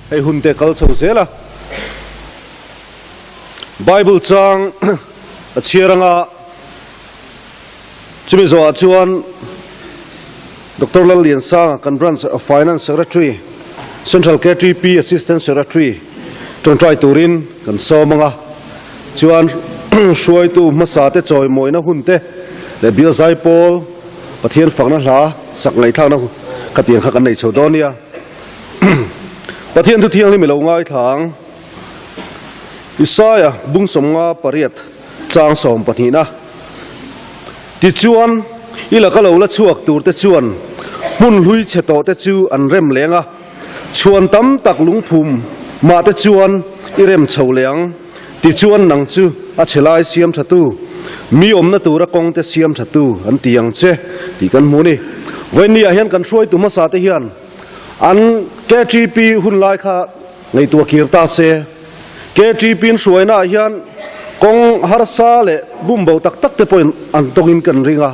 Hei hun te kal chho zel a. Bible chang a chhiar anga chumi zawhah chuan Doctor Lalliansanga kan Branch Finance Secretary, Central KTP Assistant Secretary tawngtai turin kan sawm anga chuan hruaitu hmasa te chawimawina hun te leh Bial Zaipawl Pathian fakna hla sak ngaihthlakna khatiang kha kan nei chho dawn nia. Pathian thu thianghlim i lo ngaithla ang. Isaia bung sawmnga pariat chang sawm pahnihna. Tichuan, i laka lo la chhuak turte chuan hmun hlui chhe tawhte chu an rem leng a, chhuan tam tak lungphum mahte chuan i rem chho leh ang. Tichuan, nang chu a chhe lai siam thatu, mi awmna tura kawngte siam thatu an ti ang che tih kan hmu a ni. Vawiinniah hian kan hruaitu hmasate hian an KTP hun lai kha ngaihtuah kir ta se. KTP in hruainaah hian kawng harsa leh bumbo tak tak te pawhin an tawngin kan ring a.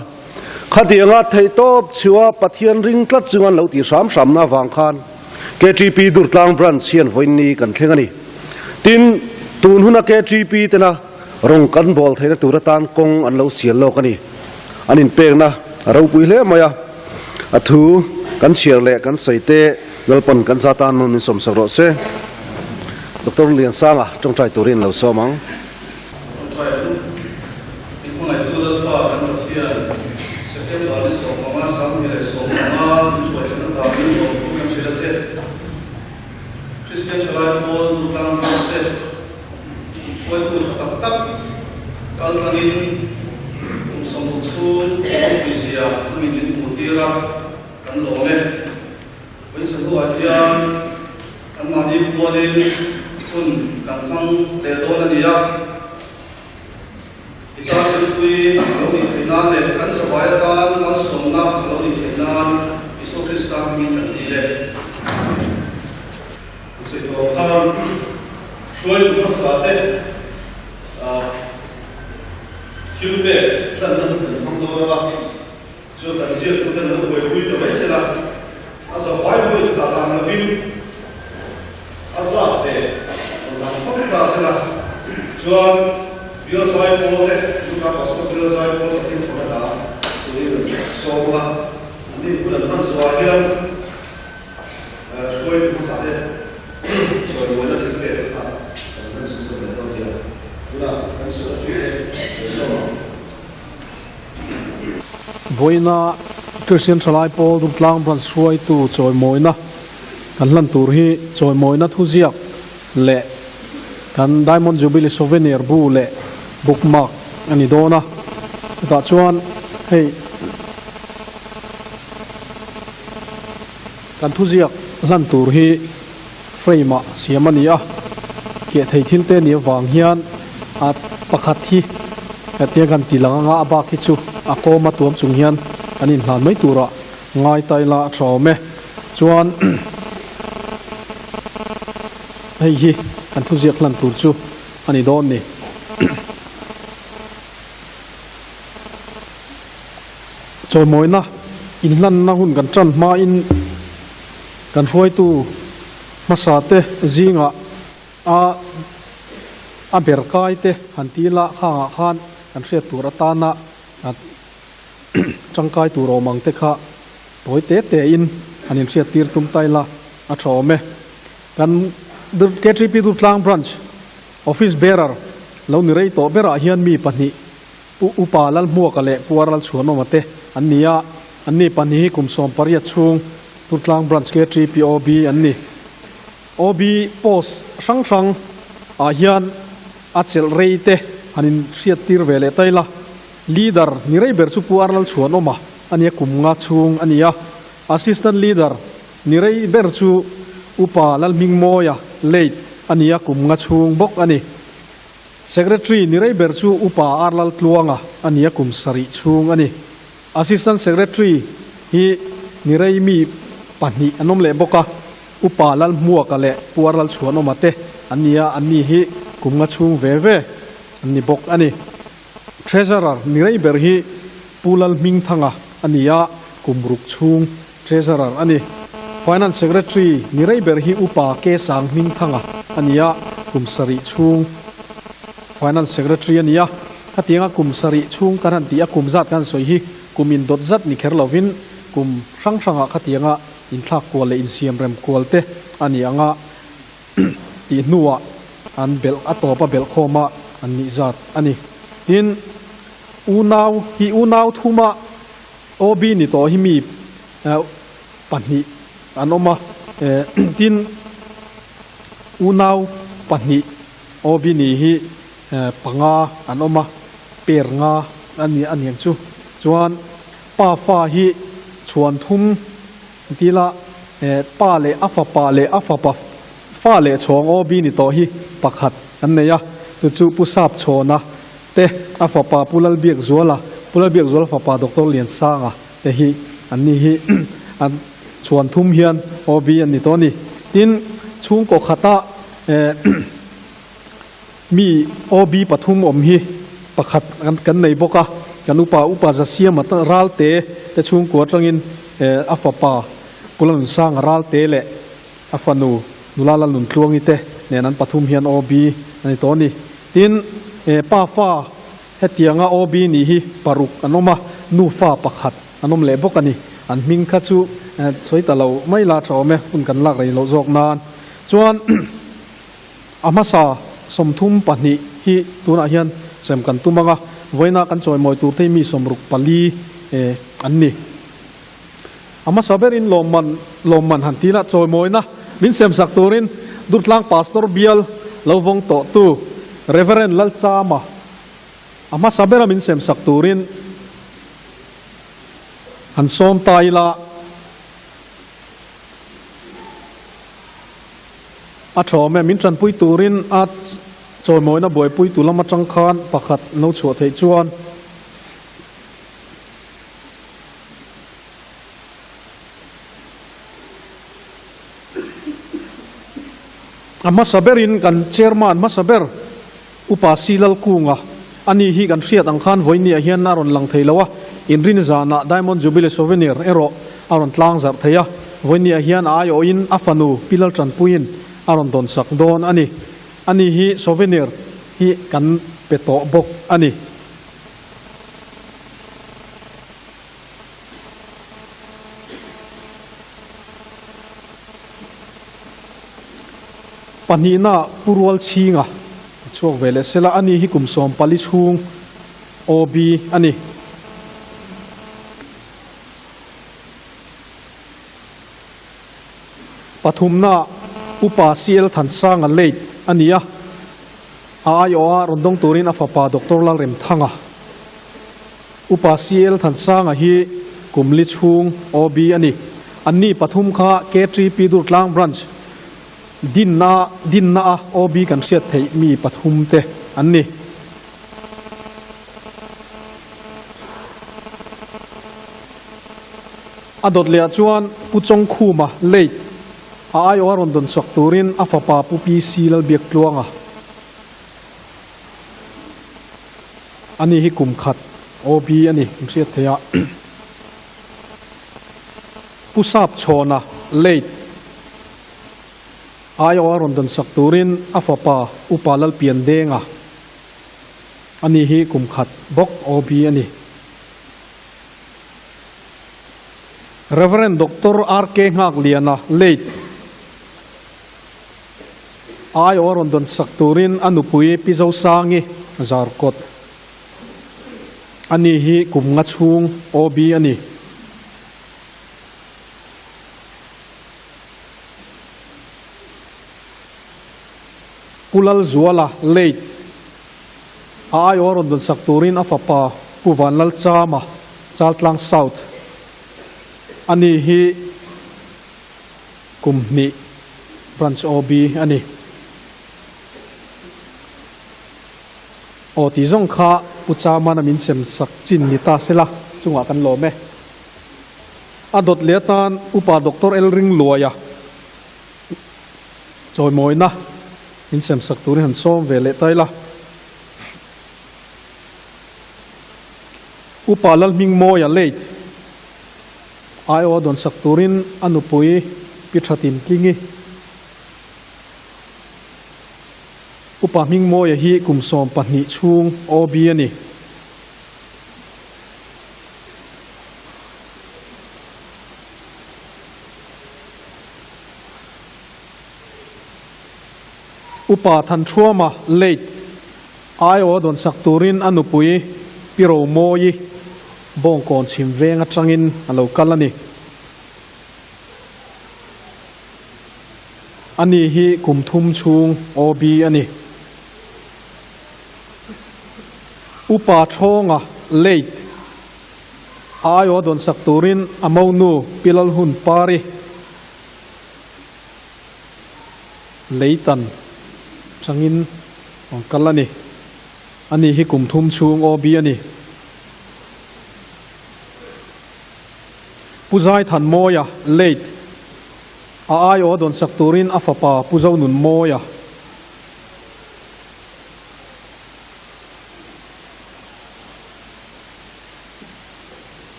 Khatianga theihtawp chhua Pathian ring tlat chunga an lo tih hram hramna avang khan KTP Durtlang Branch hian vawiinni kan thleng a ni. Tin, tun huna KTP tena rawng kan bawl theihna tur atan kawng an lo sial lawk a ni. An inpekna a ropui hle mai a, a thu kan chhiar leh kan sawi te Lalpan kan za tan min sawmsak rawh se. Doctor Liansanga tawngtai turin lo sawm ang. Tawngtai chu i hmangaihtu Lalpa kan Pathian, September ni 15 2015 min hruai thlen avangin lawmthu kan hrilh a che. Kristian thalai pawl dutlang hmang se, hruaitu tha tak tak kal tlangin kum 60 chhung ropui zia a min min hmuhtir a, kan lawm e. Vawichhatuah hian anmahni pualin hun kan hmang leh dawn a ni a. I tan thilpui a lo nih theih nan leh kan zavai atan malsawmna a lo nih theih nan Isua Krista hmingin kan dil e. Sawi tawh khan hruaitu hmasa te thil pek hlanna hun kan hmang dawn a. Chuan kan ziaktuten an lo buaipui ta mai sela, a zavai buai chu dah lang lovin a zat ve rawn lang phawt ta sela, chuan Bial Zaipawl te, Luka Pastor Bial Zaipawl Pathian chhawna hla sawiin an sawm a, an nih hun an hman zawhah hian hruaitu hmasa te chawimawina thil pek kha kan hman chhunzawm leh dawn nia. Tunah kan secretary te kan sawm ang. Vawiina Kristian Thalai Pawl Durtlang Branch hruaitu chawimawina kan hlan tur hi chawimawina thuziak leh kan Diamond Jubilee Souvenir bu leh bookmark a ni dawn a. Chutah chuan hei kan thuziak hlan tur hi frame ah siam a ni a, keh thei thil te nih avang hian a pakhat hi hetia kan ti lang anga a bak hi chu a kawm a tuam chung hian kan inhlan mai turah ngai ta ila a tha awm e. Chuan hei hi kan thuziak hlan tur chu a ni dawn ni. Chawimawina inhlanna hun kan tan hmain Kan hruaitu hmasa te zingah a a ber kai te han ti la khangah khan kan hriat tur atana tangkai tur awm ang te kha tawi te te in han inhriat tir tum tai la a tha awm e. Kan KTP Durtlang Branch Office Bearer lo ni rei tawh berah hian mi pahnih Pu Upa Lalhmuaka leh Pu Aralchhuanawma te an ni a, an ni pahnih hi kum 18 chhung Durtlang Branch KTP OB an ni. OB post hrang hrang ah hian a chelh rei te han in hriat tir ve leh ta ila. Leader ni rei ber chu Pu Arlalchhuanawma a nia kum nga chhung a ni a. Assistant Leader ni rei ber chu Upa Lalhmingmawia, late, a nia kum nga chhung bawk a ni. Secretary ni rei ber chu Upa Arlaltluanga a nia kum sarih chhung a ni. Assistant Secretary hi ni rei mi pahnih an awm leh bawk a, Upa Lalhmuaka leh Pu Arlalchhuanawma te an ni a, anni hi kum nga chhung ve ve an ni bawk a ni. Treasurer ni rei ber hi Pu Lalhmingthanga a ni a, kum ruk chhung Treasurer a ni. Finance Secretary ni rei ber hi Upa Ke Sang Hmingthanga a ni a, kum sarih chhung Finance Secretary a ni a. Khatianga kum sarih chhung kan han tih a, kum zat kan han sawi hi kum indawt zat ni kher lovin kum hrang hrangah khatianga inthlak kual leh insiam rem kual te a ni ang a tih hnuah an belh a tawp a belh khawm a an nih zat a ni. Tin, unau hi unau thuma OB ni tawh hi mi pahnih an awm a, tin unau pahnih OB ni hi panga an awm a, per nga a ni a niang chu. Chuan pa fa hi chhuan thum tila pa leh a fapa leh a fapa fa leh chhawng OB ni tawh hi pakhat an nei a, chu chu Pu Sap Chhawna te a fapa Pu Lalbiakzuala, Pu Lalbiakzuala fapa Doctor Liansanga te hi an ni hi an chhuan thum hian OB an ni tawh a ni. Tin, chhungkaw khata mi OB pathum awm hi pakhat kan nei bawk a, kan upa Upa Zasiama Ralte te chhungkua atangin a fapa Pu Lalnunsanga Ralte leh a fanu Nula Lalnuntluangi te nen an pathum hian OB an ni tawh a ni. Tin, he pa fa hetianga OB nih hi paruk an awm a, nu fa pakhat an awm leh bawk a ni. An hming kha chu sawi ta lo mai la tha awm e, hun kan lak rei loh zawk nan. Chuan a hmasa 32 hi tunah hian sem kan tum ang a, vawiina kan chawimawi tur te hi mi 64 an ni. A hmasa berin lawmman lawmman han ti la, chawimawina min semsak turin Durtlang Pastor bial lo vawng tawhtu Reverend Lalchama a hmasa bera min semsak turin han sawm ta ila. A thawm e, min tanpui turin a chawimawina buaipuitu lam atang khan pakhat lo chhuah theih chuan. A hmasa berin kan chairman hmasa ber Upa Si Lalkunga a ni hi kan hriat ang khan vawinia hian a rawn lang thei lo a, inrin zanah Diamond Jubilee Souvenir erawh a rawn tlang zarh thei a, vawinia hian a aiawhin a fanu Pi Laltanpuiin a rawn dawnsak dawn a ni. A ni hi souvenir hi kan pe tawh bawk a ni. Pahnihna Pu Rual Chhinga a chhuak ve leh sela, ani hi kum 14 chhung OB a ni. Pathumna Upa CL Thansanga late a ni a. A aiawha rawn dawng turin a fapa Doctor Lalremthanga, Upa CL Thansanga hi kum li chhung OB a ni. Anni pathum kha KTP Durtlang Branch dinna dinna a OB kan hriat theih mi pathum te an ni. A dawt leh ah chuan Pu Chawngkhuma, late, A aiawh a rawn dawn chhuak turin a fapa Pu PC Lalbiaktluanga a ni hi kum khat OB a ni an hriat theih a. Pu Sapchhawna, late, a aiawh a rawn dawn chhuak turin a fapa Upa Lalpiandenga a ni hi kum khat bawk OB a ni. Rev. Doctor RK Nghakliana, late, a aiawh a rawn dawn sak turin a nupui Pi Zosangi Zarkawt a ni hi kum nga chhung OB a ni. Pu Lalzuala, late, a aiawh a rawn dawn sak turin a fapa Pu Vanlalchama, Chaltlang South, A ni hi kum hnih Branch OB a ni. Aw tih zawng kha Pu Chamana min sem sak chin ni ta sela chungah kan lawm e. A dawt leh atan Upa Doctor El Ringluaia chawimawina min sem sak turin han sawm ve leh ta ila. Upa Lalhmingmawia late aiawha dawn sak turin a nupui Pi Thatin Tlingi. Upa Hmingmawia hi kum 12 chhung OB a ni. Upa Thanṭhuama, late, aiawh a dawnsak turin a nupui Pi Romawi Bawngkawn chhim veng aṭangin a lo kal a ni. Ani hi kum thum chhung OB a ni. Upa Ṭhawnga, late, a aiawh a dawnsak turin a monu Pi Lalhun Pari, Leitan changin rawn kal a ni. Ani hi kum thum chhung OB a ni. Pu Zai Thanmawia, late, a aiawh a dawnsak turin a fapa Pu Zonunmawia,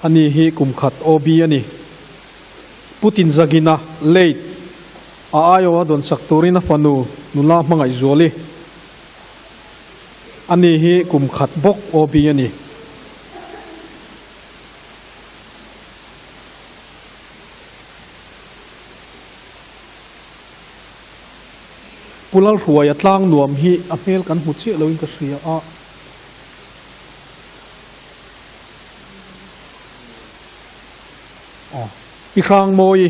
Ani hi kum khat OB a ni. Pu Tinzagina, late, a aiawh a dawnsak turin a fanu nula hmangaih zuali. Ani hi kum khat bawk OB a ni. Pu Lalhruaia tlang nuam hi a hmel kan hmu chiah loin ka hria a. Aw. Pi Hrangmawi.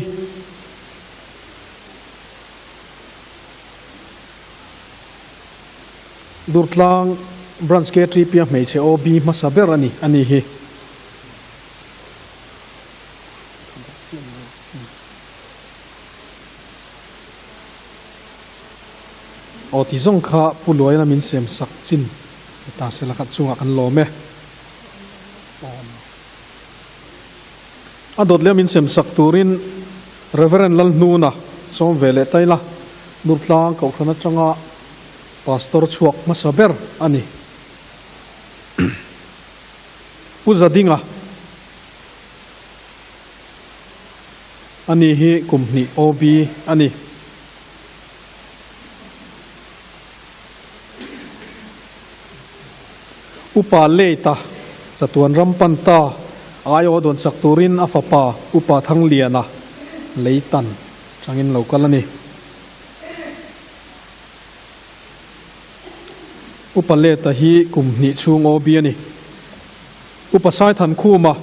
Durtlang Branch KTP a hmeichhe OB hmasa ber a ni a ni hi. Aw ti zawng kha Pu Luaina min siam sak chin ni ta se la kha chungah kan lawm e. A dawt leh min siam sak turin Reverend Lalhnuna sawm ve leh taila Durtlang Kohhran atanga Pastor chhuak hmasa ber a ni. Pu Zadinga ani hi kum hnih OB a ni. Upa Leita chatuan ram pan ta aiawh a dawnsak turin a fapa Upa Thangliana leitan changin lo kal a ni. Upa Leta hi kum hnih chhung OB a ni. Upa Saithankhuma.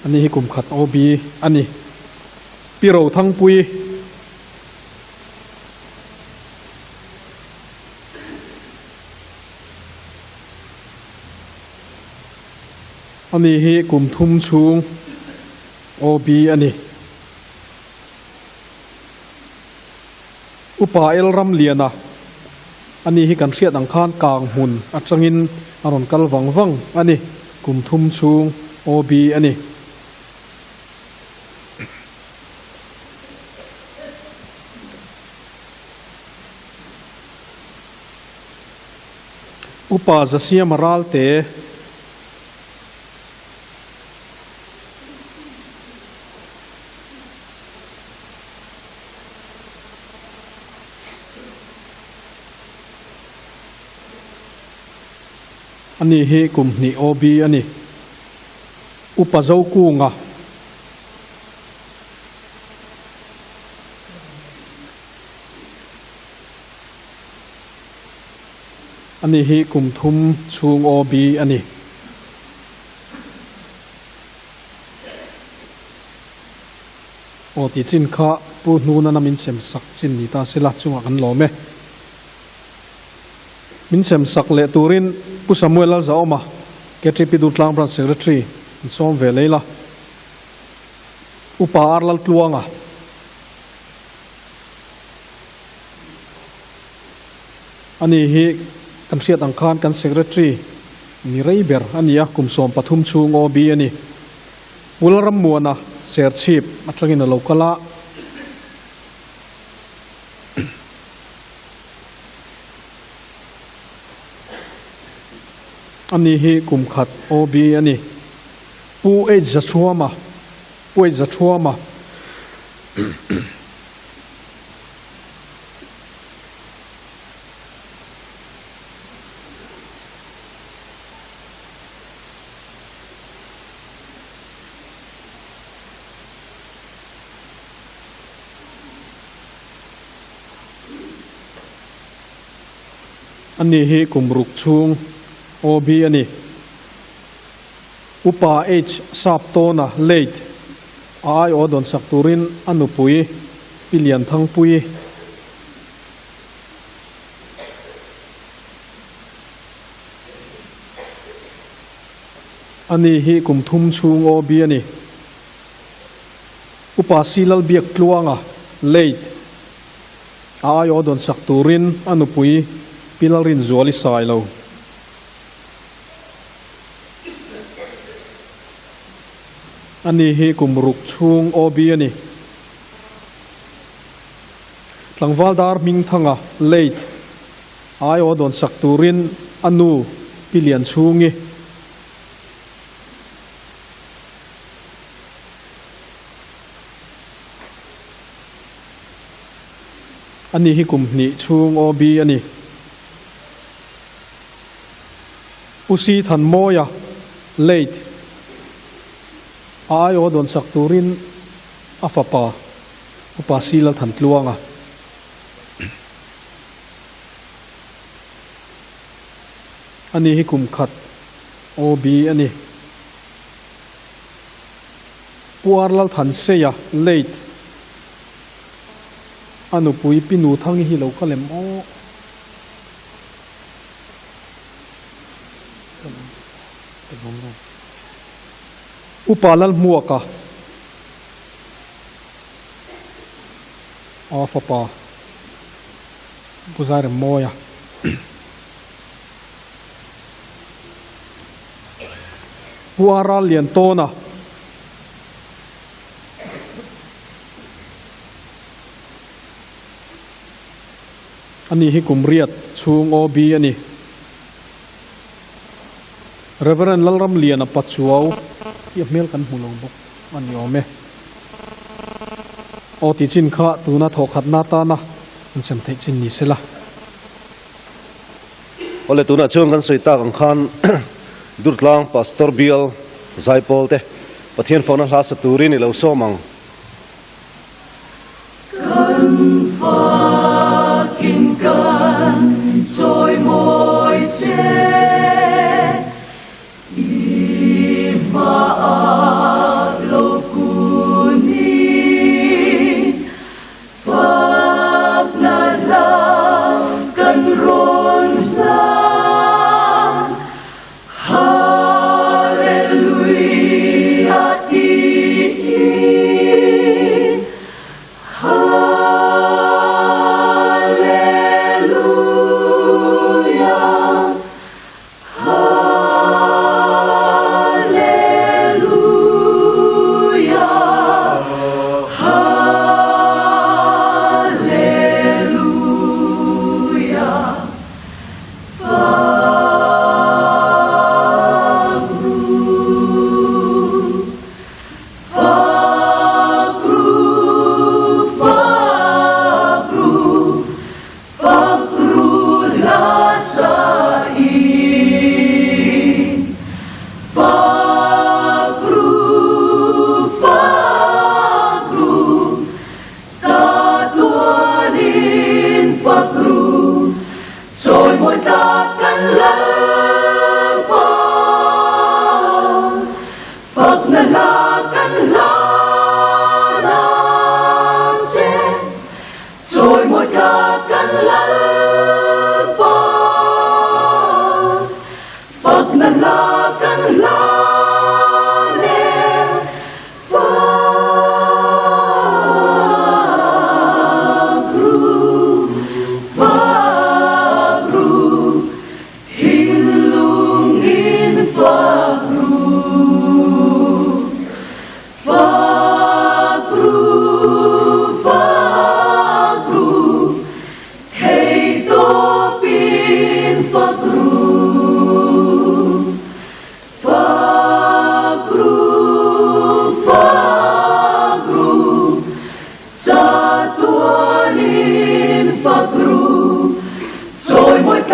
Ani hi kum khat OB a ni. Pi Rothangpuii. Ani hi kum thum chhung OB a ni. Upa El Ramliana, Ani hi kan hriat ang khan kang hmun atangin a rawn kal vang vang a ni, kum thum chhung OB a ni. Upa Zasiama Ralte. Ani hi kum hnih OB a ni. Upa Zokunga. Ani hi kum thum chhung OB a ni. Aw ti chin kha Pu Hnuna min sem sak chin ni ta sela chungah kan lawm e. Min sem sak leh turin Pu Samuel Lalzaawma, KTP Durtlang Branch Secretary an sawm ve lei la. Upa Ar Laltluanga. Ani hi kan hriat ang khan kan Secretary ni rei ber a ni a, kum 13 chhung OB a ni. Pu Lalrammuana Serchhip atangin a lo kal a. Ani hi kum khat OB a ni. Pu H Zathuama, Pu H Zathuama. Ani hi kum ruk chhung OB a ni. Upa H Sap Tawna, late, a aiawh dawn sak turin a nupui Pi Lianthangpuii. Ani hi kum thum chhung OB a ni. Upa C Lalbiak Tluanga, late, a aiawh dawn sak turin a nupui Pi Lalrinzuali sai lo. Ani hi kum ruk chhung OB a ni. Tlangval dar Hmingthanga, late, a aiawh dawn sak turin a nu Pi Lianchhungi. Ani hi kum hnih chhung OB a ni. Pu Si Thanmawia, late, a aiawh dawn sak turin a fapa Upa Si Lalthantluanga. Ani hi kum khat OB a ni. Pu Ar Lalthanseia, late, a nupui Pi Nuthangi hi lo kal em aw? Upa Lalhmuaka, a fapa Pu Zairemmawia. Pu A Ralliantawna. Ani hi kum riat chhung OB a ni. Reverend Lalramliana Pachuau hi a hmel kan hmu lo bawk a ni awm e. Aw ti chin kha tuna thawhkhatna atana an sem theih chin ni sela. Awle tunah chuan kan sawi tak ang khan Durtlang Pastor Bial Zaipawl te Pathian fawhna hla sa turin i lo sawm ang. Kan fakin kan chawimawi che i hmaah lo kunin fakna hla kan rawn hlan. Hallelujah tiin Hallelujah.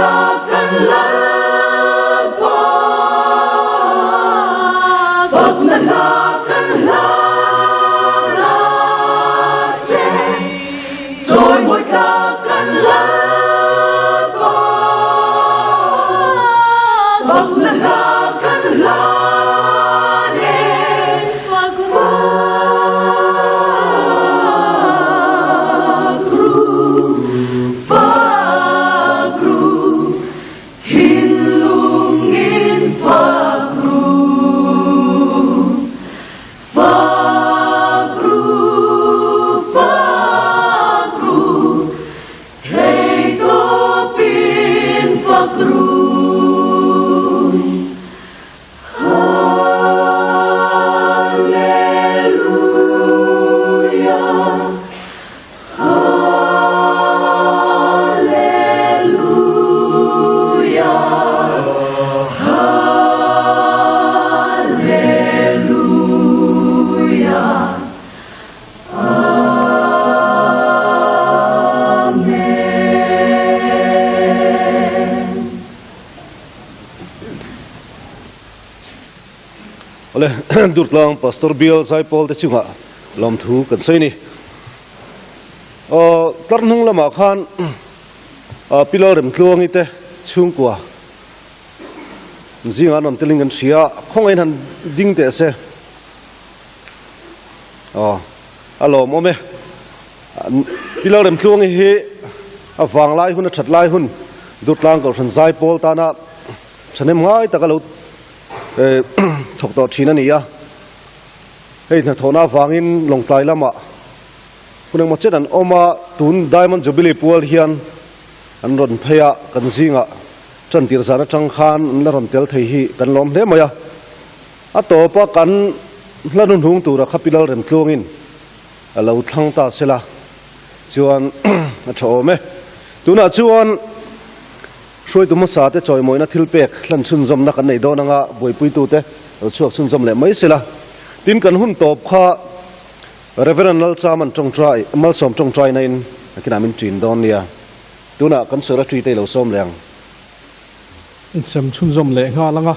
tlak kan Lalpa, fakna hla kan hlan a che. Chawimawi tlak kan Lalpa, fakna hla kan hlan e. Fak ru, fak ru, thinlungin fak ru. Fak ru, fak ru, theihtawpin fak ru. Hallelujah, Hallelujah, Hallelujah, Amen. Awle, Durtlang Pastor Bial Zaipawl te chungah lawmthu kan sawi a ni. Aw, tlar hnung lamah khan Pilar Remtluangi te chhungkua zingah an rawn telin kan hria a, khawngaihin han ding teh se. Aw, a lawmawm e. Pilar Remtluangi hi a vanglai hun, a that lai hun Durtlang Kohhran Zaipawl tana thahnem ngai taka lo thawk tawh thin a ni a. Hei hnathawhna avangin Lawngtlai lamah hun engmaw chen an awm a, tun Diamond Jubilee pual hian an rawn phei a, kan zingah tantir zan atang khan an la rawn tel thei hi kan lawm hle mai a. A tawpa kan hla hnuhnung tura kha Pi Lalremtluangin a lo thlang ta sela chuan a tha awm e. Tunah chuan hruaitu hmasa te chawimawina thil pek hlan chhunzawmna kan nei dawn anga buaipuitute lo chhuak chhunzawm leh mai sela. Tin kan hun tawp kha Reverend Lalchaman tawngtai Malsawm tawngtaina in a kinah min ṭin dawn nia. Tunah kan secretary te i lo sawm leh ang. Insem chhunzawm leh nghal anga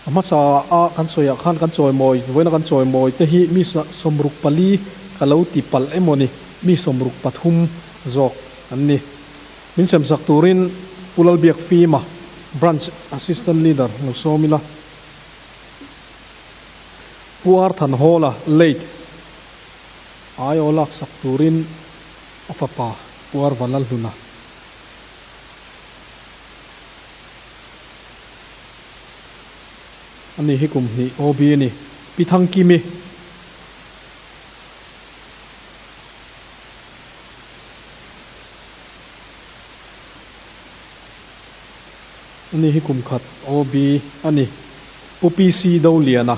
a hmasa a kan sawiah khan kan chawimawi, vawiina kan chawimawi te hi mi 64 ka lo ti palh emaw ni, mi 63 zawk an ni. Min semsak turin Pu Lalbiak Fima, Branch Assistant Leader lo sawm ila. Pu Arthan Hawla, late, aiaw laksak turin a fapa Pu Arva Lalhluna. Ani hi kum hnih OB a ni. Pi Thangkimi. Ani hi kum khat OB a ni. Pu PC Doliana.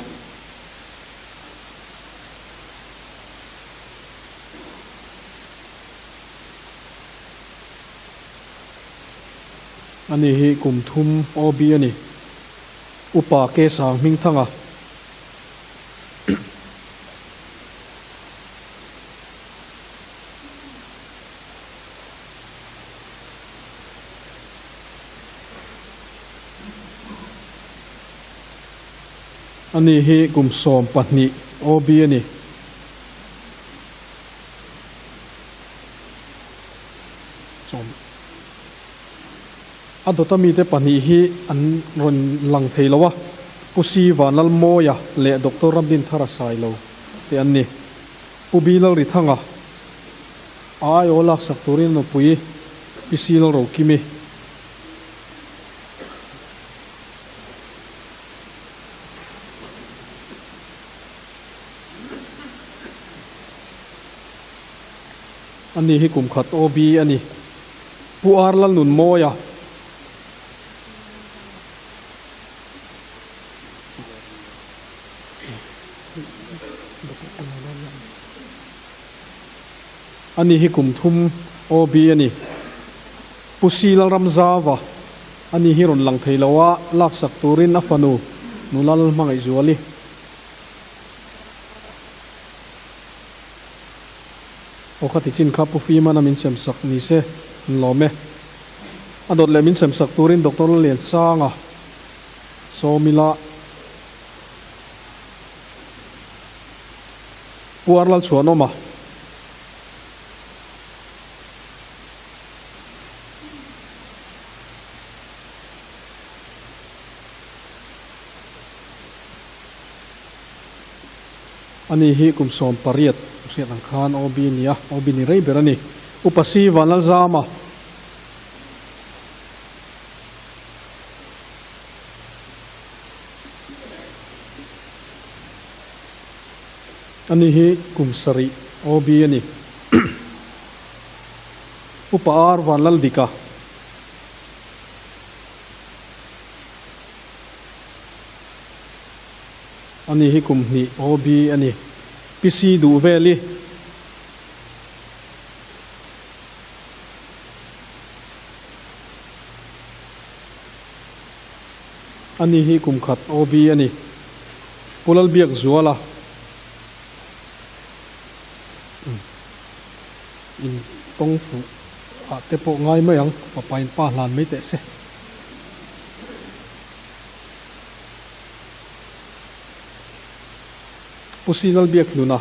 Ani hi kum thum OB a ni. Upa Kesang Hmingthanga. Ani hi kum 12 OB a ni. Sawm. A dawta mite pahnih hi an rawn lang thei lo a, Pu Si Vanlalmawia leh Doctor Ramdinthara Sailo te an ni. Pu Bi Lalrithanga a aiaw laksak turin a nupui Pi Si Lalrokimi. Ani hi kum khat OB a ni. Pu Ar Lalnunmawia. Ani hi kum thum OB a ni. Pu Si Lalramzava. Ani hi rawn lang thei lo a, laksak turin a fanu Nulal Hmangaihzuali. Aw kha ti chin kha Pu Fimana min sem sak ni se an lawm e. A dawt leh min semsak turin Doctor Lalliansanga sawmila Pu Arlalchhuanawma. Ani hi kum 18 hriat ang khan OB a ni a, OB ni rei ber a ni. Upa Si Vanlalzama. Ani hi kum 7 OB a ni. Upa Ar Vanlaldika. Ani hi kum 2 OB a ni. PC duh veli. Ani hi kum 1 OB a ni. Pu Lalbiak Zuala. In tawng fuh ah te pawh ngai mai ang, fapa in pa hlan mai teh se. Pu Si Lalbiak Hluna,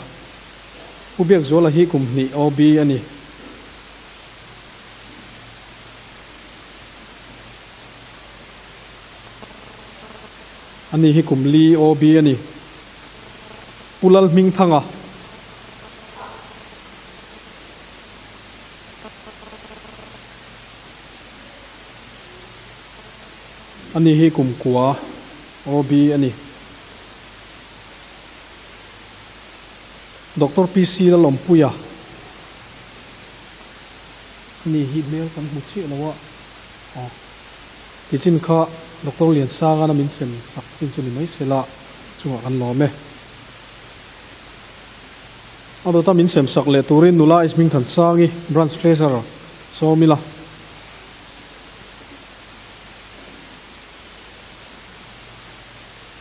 Pu Biakzuala hi kum 2 OB a ni. Ani hi kum 4 OB a ni. Pu Lalhmingthanga. Ani hi kum 9 OB a ni. Doctor PC Lalawmpuia. Ani hi hmel kan hmu chiah lo a. Aw. Tichin kha Doctor Liansanga min sem sak chin chu ni mai sela chungah kan lawm e. A dawta min sem sak leh turin nula Isming Thansangi, Branch Treasurer, sawmila.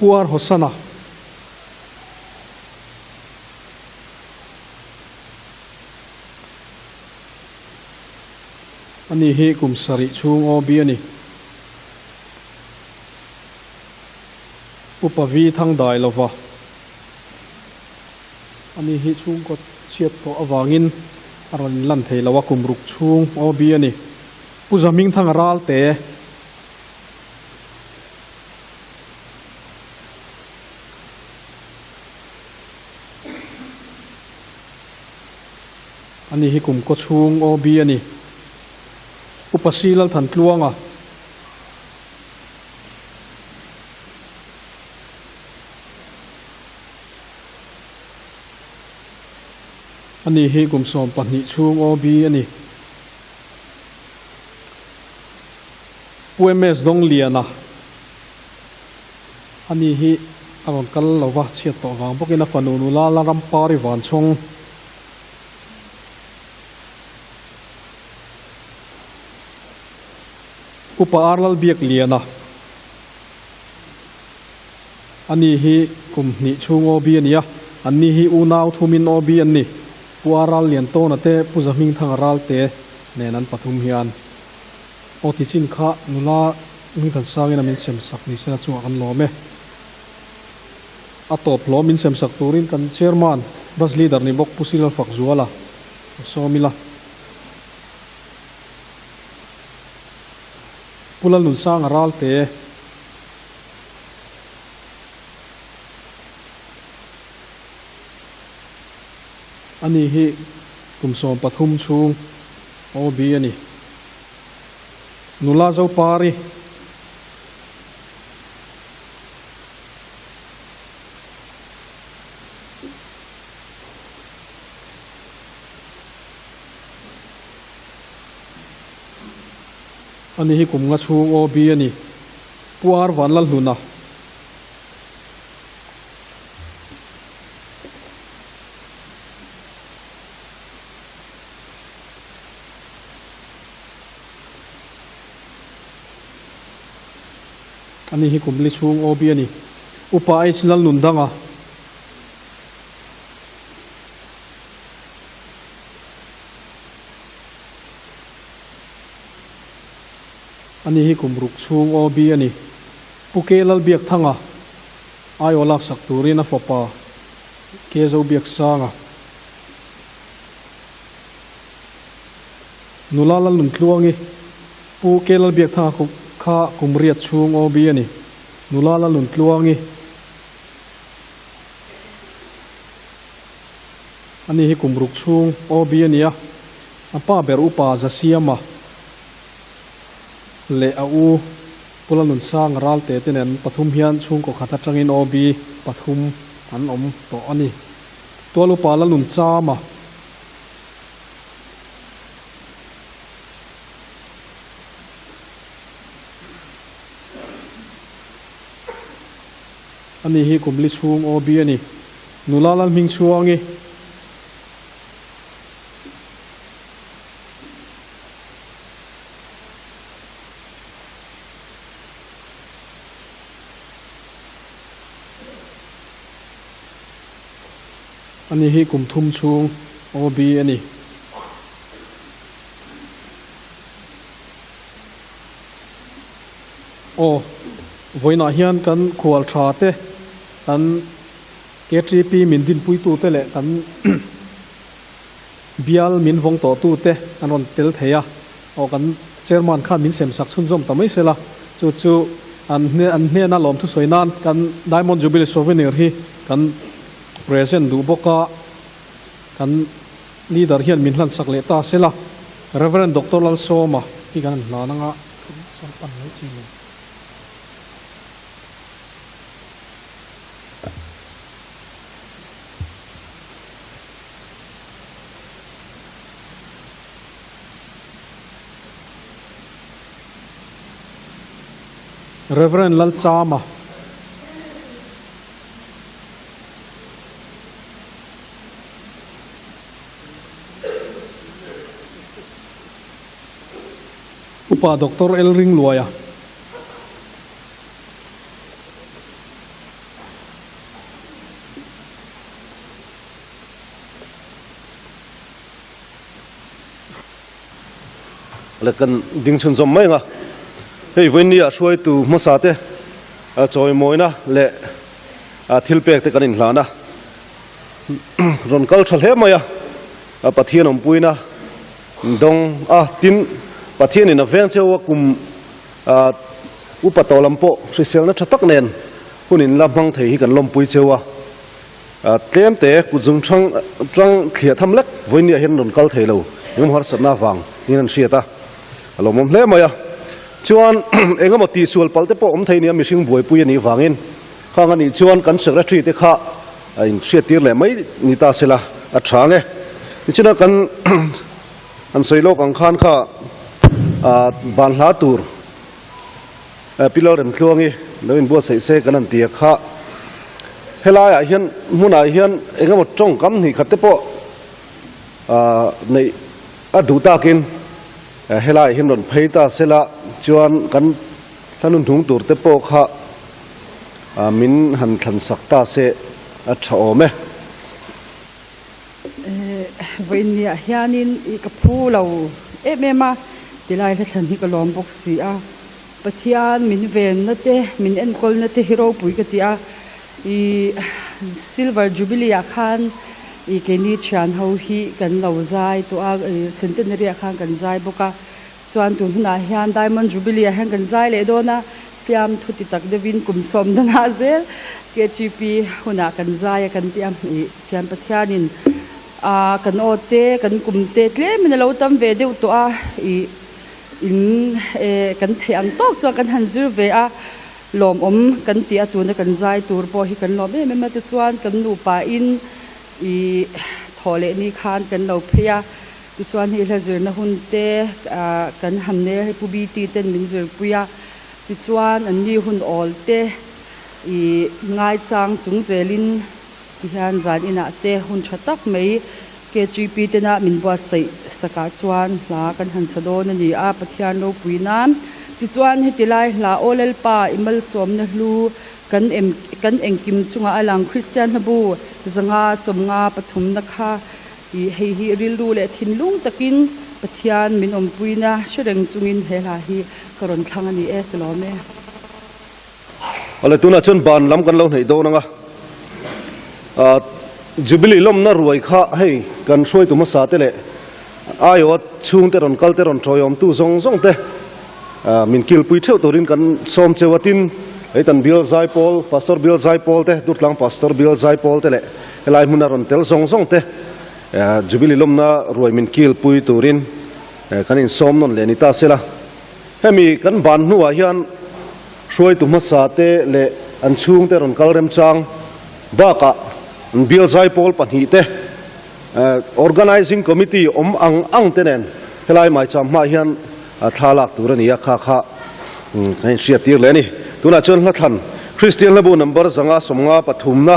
Pu Ar Hosana. Ani hi kum 7 chhung OB a ni. Upa Vi thang dai lova. Ani hi chhungkaw chhiat tawh awangin a rawn inlan thei lo a, kum 6 chhung OB a ni. Pu Zaming thang ral te. Ani hi kum kaw chhung OB a ni. Upa Si Lalthan Tluanga. Ani hi kum 12 chhung OB a ni. Pu MS Dong Liana. Ani hi a rawn kal lova chhiat tawh vang bawkin a fanu nula la rampari van chhawng. Upa Ar Lalbiak Liana. Ani hi kum 2 chhung OB a ni a. Anni hi unau thumin OB an ni. Pu Ar Ral Lian Tawna te Pu Zaming Thang Ral te nen an pathum hian. Aw tichin kha nula Mingthan sangin a min sem sak ni sela chungah kan lawm e. A tawp hlawm min sem sak turin kan chairman, branch leader ni bawk Pu Silal Fakzuala sawmila. Pu Lalnunsanga ral te. Ani hi kum 13 chhung OB a ni. Nula Zopari. Ani hi kum 5 chhung OB a ni. Pu Ar Vanlalhluna. Ani hi kum 4 chhung OB a ni. Upa H Lalnundanga. Ani hi kum ruk chhung OB a ni. Pu Ke Lalbiakthanga aiawh laksak turin a fapa Ke Zobiaksanga. Nula Lalnuntluangi, Pu Ke Lalbiakthanga kha kum riat chhung OB a ni. Nula Lalnuntluangi. Ani hi kum ruk chhung OB a ni a, a pa ber upa Zasiama leh a u Pu Lalnunsanga Ralte te nen pathum hian chhungkaw khat atangin OB pathum an awm tawh a ni. Tual upa Lalnunchama. Ani hi kum li chhung OB a ni. Nula Lalhmingchhuangi. Ani hi kum thum chhung OB a ni. Aw, vawiinah hian kan khual tha te, kan KTP min dinpuitu te leh kan bial min vawng tawhtu te an rawn tel thei a. Aw, kan chairman khan min semsak chhunzawm ta mai sela, chu chu an an hnena lawmthu sawi nan kan Diamond Jubilee Souvenir hi kan present duh bawk a, kan Leader hian min hlansak leh ta sela, Rev. Doctor Lalsawma hi kan han hlan anga sawn pan mai chi lo. Rev. Lalchama. Upa Doctor El Ringluaia. Le kan ding chhunzawm mai ang a, hei vawinia hruaitu hmasa te chawimawina leh thil pek te kan inhlan a. Rawn kal tha hle mai a, Pathian awmpuina dawng a, tin Pathianin a veng cheu a kum upa tawh lam pawh hriselna tha tak nen hun in la hmang thei hi kan lawmpui cheu a, tlem te kut zung hrang tang thliah tham lek vawinia hian rawn kal thei lo engemaw harsatna avang in an hriat a, a lawmawm hle mai a, chuan engemaw tihsual palh te pawh awm thei nia mihring buaipui a nih vangin Khang anih chuan kan secretary te kha a inhriattir leh mai ni ta sela a tha ang e. Tichuan kan han sawi lawk ang khan kha ban hla tur Pillar Remtluangi lo inbuatsaih se kan han ti a kha. Helaiah hian hmunah hian engemaw tawngkam hnih khat te pawh neih a duh takin helaiah hian rawn phei ta sela chuan kan hla hnung tur te pawh kha Min han thlan sak ta se a tha awm e. Vawiinniah hianin i ka phu lo em em a, tilai hla thlan hi ka lawm bawk si a. Pathian min venna te, min enkawlna te hi ropui ka ti a. I Silver Jubilee ah khan i keini thian ho hi kan lo zai tawh a, Centenary ah khan kan zai bawk a. Chuan tun hunah hian Diamond Jubilee ah hian kan zai leh dawn a, fiamthu ti tak deuhin kum sawm danah zel KGP hunah kan zai a kan ti a, ih thian Pathianin ah kan aw te kan kum te tlemin a lo tam ve deuh tawh a, ih in eh kan theih ang tawk chuan kan han zir ve a, lawmawm kan ti a tuna kan zai tur pawh hi kan lawm em em a, tichuan kan nupa in ih thawh leh ni khan kan lo phei a. Tichuan hei hla zirna hun te kan han nei a, hei Pu BT ten min zirpui a, tichuan an ni hun awl te i ngaichang chung zelin tihian zan inah te hun tha tak mai KGP tena min buatsaih sakah chuan hla kan han sa dawn a ni a, Pathian ropui nan. Tichuan heti lai hla Aw Lalpa i malsawmna hlu kan kan engkim chungah a lang Kristian hlabu zanga sawmnga pathumna kha Ih, hei hi rilru leh thinlung takin Pathian min awmpuina hre reng chungin he hla hi ka rawn thlang a ni e, ka lawm e. Awle tunah chuan ban lam kan lo hneih dawn ang a, Jubilee lawmna ruai kha hei kan hruaitu hmasa te leh aiawh chhungte rawn kal te rawn tawiawmtu zawng zawng te min kilpui theuh turin kan sawm cheu a, tin hei tan bial zaipawl, Pastor bial zaipawl te, Durtlang Pastor bial zaipawl te leh helai hmuna rawn tel zawng zawng te Jubilee lawmna ruai min kilpui turin kan insawm nawn leh ni ta sela. Hemi kan ban hnuah hian hruaitu hmasa te leh an chhungte rawn kal remchang bakah an bial zaipawl pahnihte Organising Committee awm ang ang te nen helai maicham hmaah hian thla lak tur a ni a, kha kha kan inhriat tir leh a ni. Tunah chuan Hlathlan Kristian Hlabu number 153 pathumna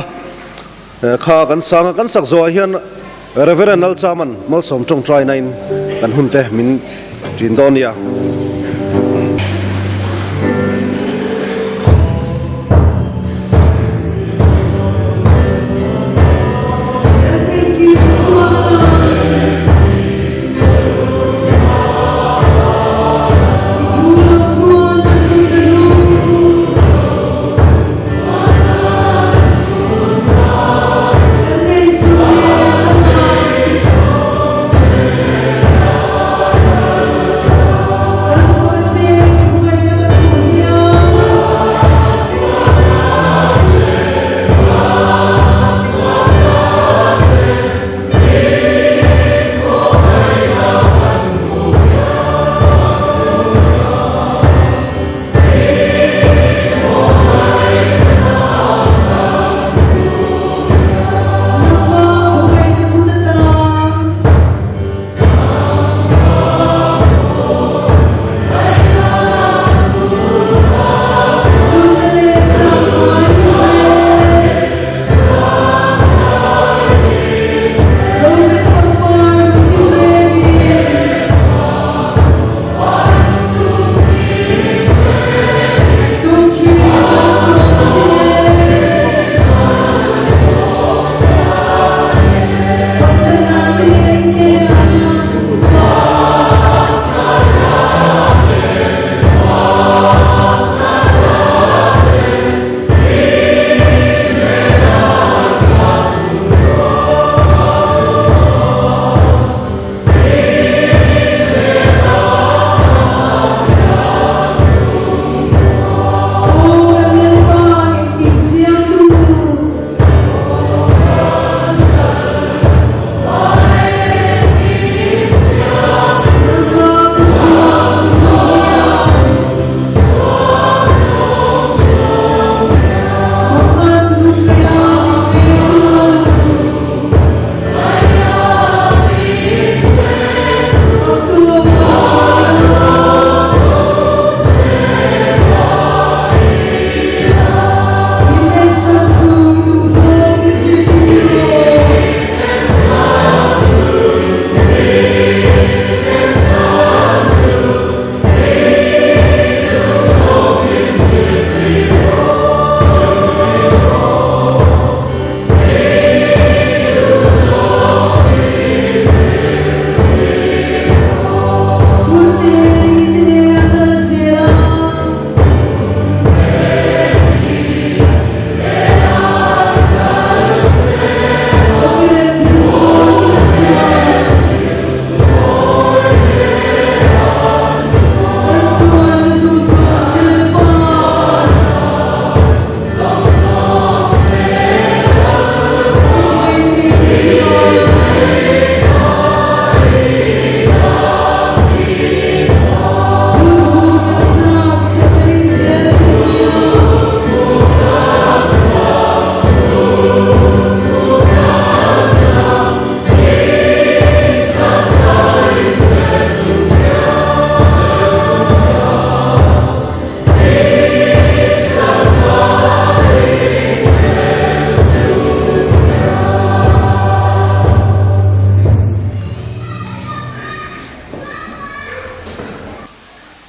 kha kan sang a, kan sak zawhah hian Reverend Lalchaman Malsawm tawngtainain kan hunte min ṭin dawn nia.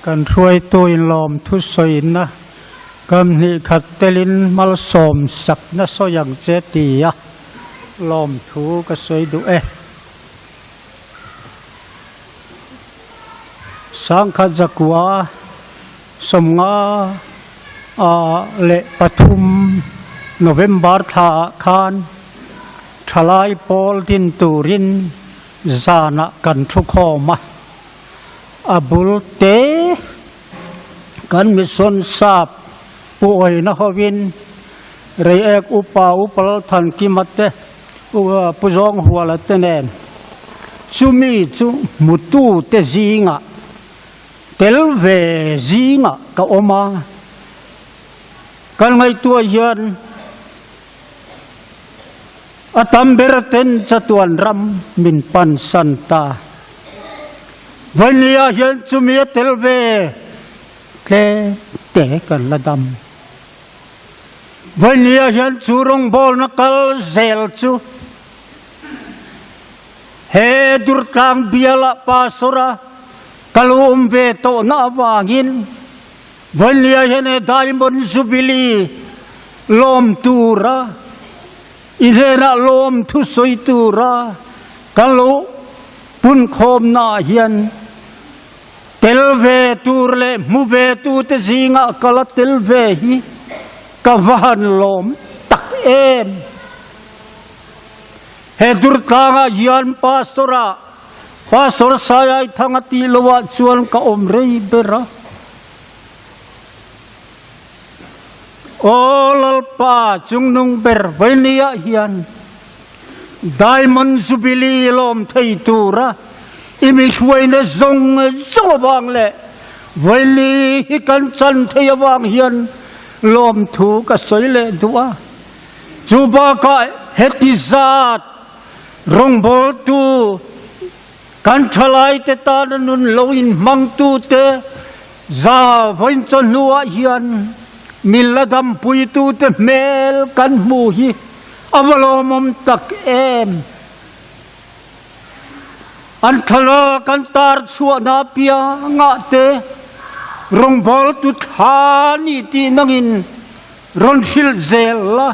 Kan hruaitu in lawmthu sawiina kam hnih khat telin malsawm sakna sawi ang che tia lawmthu ka sawi duh e. 1953 November thla ah khan thalai pawl din turin zanah kan thu khawm a, a bul te kan mission sap Pu Awina hovin Reiek Upa Upa Lalthankima te Pu Zawnghuala te nen chumi chu hmutu te zingah tel ve zingah ka awm a, kan ngaihtuah hian a tam ber ten chatuan ram min pansan ta. Vawini ah hian chumi a tel ve tlem te kan la dam. Vawini-ah hian chu rawngbawlna kal zel chu he Durtlang biala pastor-a ka lo awm ve tawhna avangin Vawini-ah hian he Diamond Jubilee lawm tura i hnenah lawm thusawi tura ka lo punkhawmnaah hian Tel ve tur leh hmu ve tute zingah ka la tel ve hi ka va han lawm tak em. He Durtlangah hian Pastor-ah Pastor Saiaithanga tih loah chuan ka awm rei ber a. Aw Lalpa chungnung ber vawinia hian Diamond Jubilee lawm thei tura i mi hruaina zawng zawng avang leh vawili hi kan chan thei avang hian lawmthu ka sawi leh duh a. Chu bakah heti zat rawngbawltu kan thalaite tana nun lo inhmangtute za vawiin chawhnuah hian min la dampuitute hmel kan hmu hi A va lawmawm tak em! An thlalak an tar chhuahna apiangah te rawngbawltu thla ni tih nangin rawn hrilh zel la.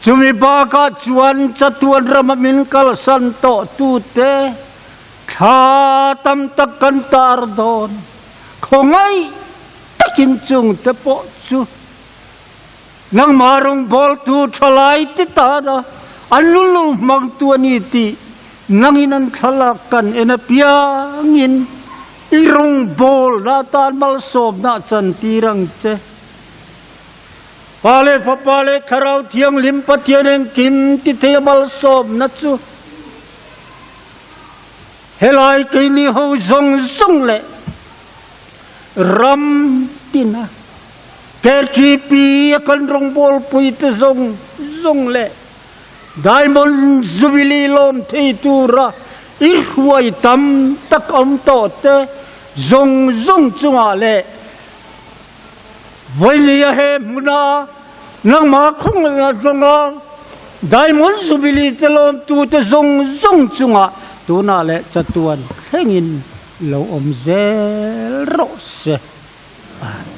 Chumi bakah chuan chatuan rama min kalsan tawh tute thla tam tak kan tar dawn. Khawngaih takin chungte pawh chu. Nangmah rawngbawltu thalai ti tana an lulu hmangtu a ni tih nangin an thlalak kan en apiangin i rawngbawlna atan malsawmna a chantir ang che. Pa leh Fapa leh Thlarau Thianghlim Pathian engkim ti thei a malsawmna chu helai keini ho zawng zawng leh ram tina KTP a kan rawngbawlpui te zawng zawng leh Diamond Jubilee lawm thei tura i hruai tam tak awm tawh te zawng zawng chungah leh vawinia he hmuna nangmah khawngaiha zawnga Diamond Jubilee te lawmtute zawng zawng chungah tunah leh chatuan thlengin lo awm zel rawh se. Amen.